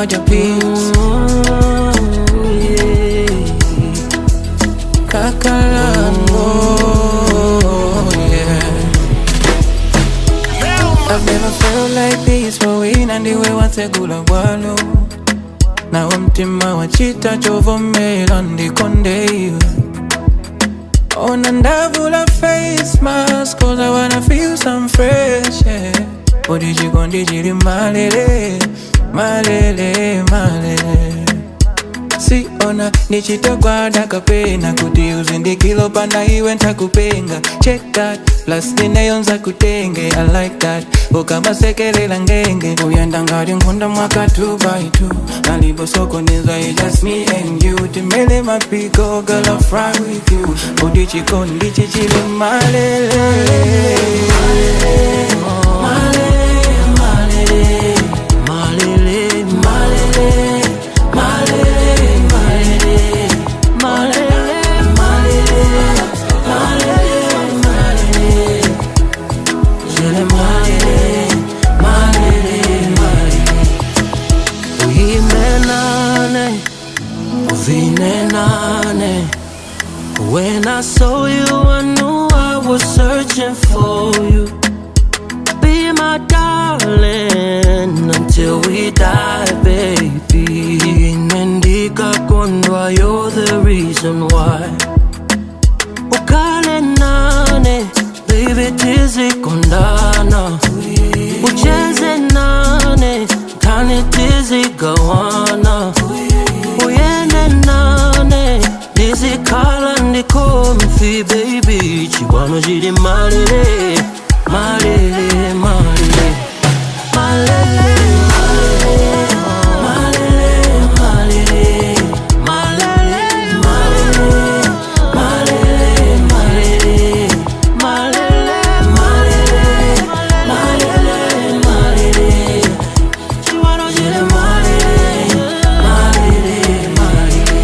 Guard your peace. Yeah. Kakalango, yeah. I've never felt like this for wina ndiwe watsegula bwalo nawe mtima wachita chovomera ndikonde iwe. Ona ndavula face mask 'cause I wanna feel some fresh air. Odi chikondi chili malele malele malele siona nichitogwada kapena kuti uzindikilo pana iwe ntakupenga. Check that plus nineyonza kutenge. I like that ukamasekelela ngenge uyenda ngati nkhunda mwaka 2 by 2 nalibosokoneza. It's just me and you timele mapiko. Girl, I'll fry with you. Odi chikondi chichili malele malele malele malele malele malele malele malele malele malele malele malele malele. Uyimenane, uvinenane. When I saw you, I knew I was searching for you. Be my darling until we die, baby. Nendika kondwa, you're the reason why. Ukale nane, baby, tizikondana. Ucheze nane, tani tizigawana. Uyende nane, ndizikhala ndikomfi, baby. Chibwano chili malele, malele, malele. Malele, malele, malele, malele, malele, malele, malele, malele, malele, malele. Chibwano chili malele, malele, malele.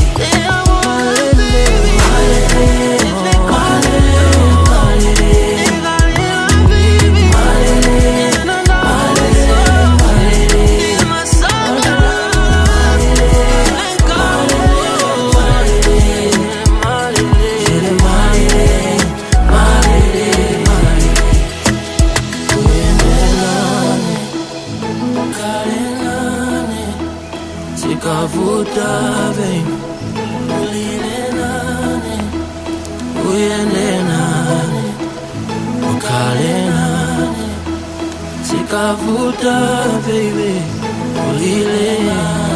Sikavuta baby, ulile nane, uyende nane, ukhale nane. Sikavuta baby, ulile nane.